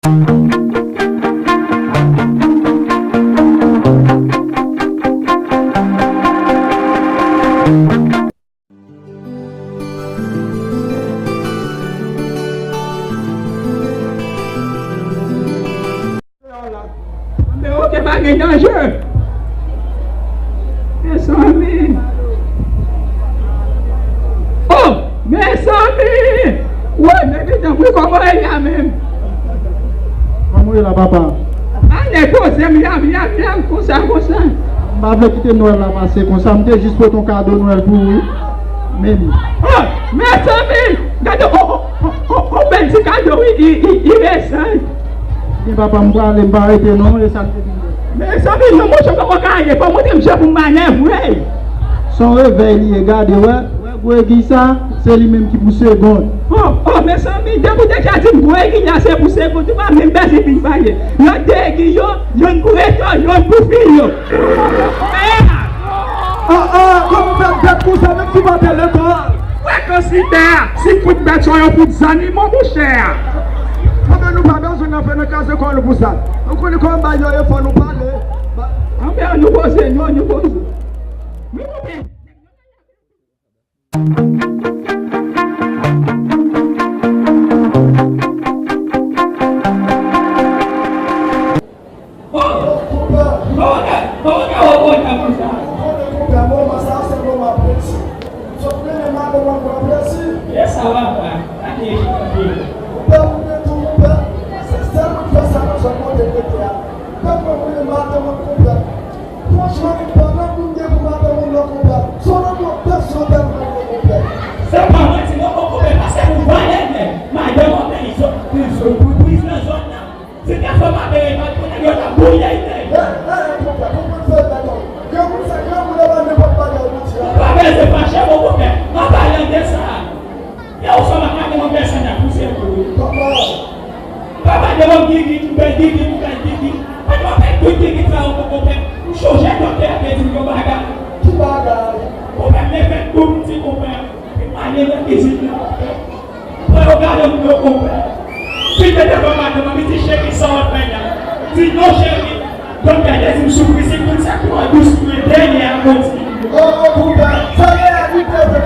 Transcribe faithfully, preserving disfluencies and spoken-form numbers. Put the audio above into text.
Anben, oke, pa gen danje. Mezanmi. Oh, mezanmi. Woy, men pitit mwen, kòman w ye a menm? Kòman w ye la, papa? Ale, poze m, yam, yam, yam, konsa, konsa. M pa vle kite Nwèl la pase konsa. M te jis pote yon kado Nwèl pou ou, wi. Men li. Oh, mezanmi. Gade, oh, oh, oh, oh, oh, bèl ti kado, wi, i, i, i, mezanmi. Byen, papa, m prale, m pa rete non, e sa m te vin fè. Mezanmi, non, monchè, kòman w ka ye? Fò w montre m jan pou m manèvre. Se yon revèy li ye, gade, wè, wè gwo egiy sa, se li menm ki pou segond. Oh, oh, mezanmi, depi w deja di m gwo egiy la se pou segond, ou pa menm bezwen vin pale. Lòt de egiy yo, yonn pou reto, yonn pou fil yo. Ah, ah, kòman w fè bèt konsa, menm si w pa te letan? Frekansite a, si fout bèt sa yo fout zannimo, monchè. Anben, nou pa bezwen nan fè nan kraze kò nou pou sa. Nou konnen kòman bagay yo ye, fò nou pale. Anben, nou poze, nou, nou poze. Oh! Konpè! Konpè! Konpè! Konpè! Konpè! Konpè! Moman sa a se moman presi. Sot mennen madanm nan pran plezi. Yes, sa va, papa. Gade, gade. Konpè, ou gen tou, konpè. Se sèl moun fè sa nan zòn kote l rete a. Konpè, mwen mennen madanm nan, konpè. Franchman, konpè, lanmou m gen pou madanm nan, konpè. Se yon lanmou, yon pasyon tèlman gwo, konpè. Se pa manti non, konpè, paske pou valè nèg madanm nan, li sot, li sot, pou priz nan zòn nan. Si te fè m ap bere, pa konnen yo t ap bouye nèg. Eh, eh, eh, konpè, konprann sa w di la non. Granmoun sa, granmoun e pa nenpòt bagay, Bondye. Ou pa bezwen fache, mon konpè. An palan de sa, yo ou sòm ak madanm an pèsonn ap pouse pou ou. Papa. Papa de yon gigi, yon bèl gigi, yon bèl gigi. Mwen konpè tout gigi sa yo, mon konpè. M chonje doktè a te di m yon bagay. Ki bagay? Konpè, m leve tou piti, konpè. Epi m ale nan kizin nan, konpè. Mwen yo gade m yo konpè. Fi te devan madanm an, li di, "Cheri, sa w ap fè la?" Di, "Non, cheri." Donk, gade, di m soufri, se konn sa tou an dous pou mwen, dènye a kontinye. Oh, oh, konpè, sa reyalite vre,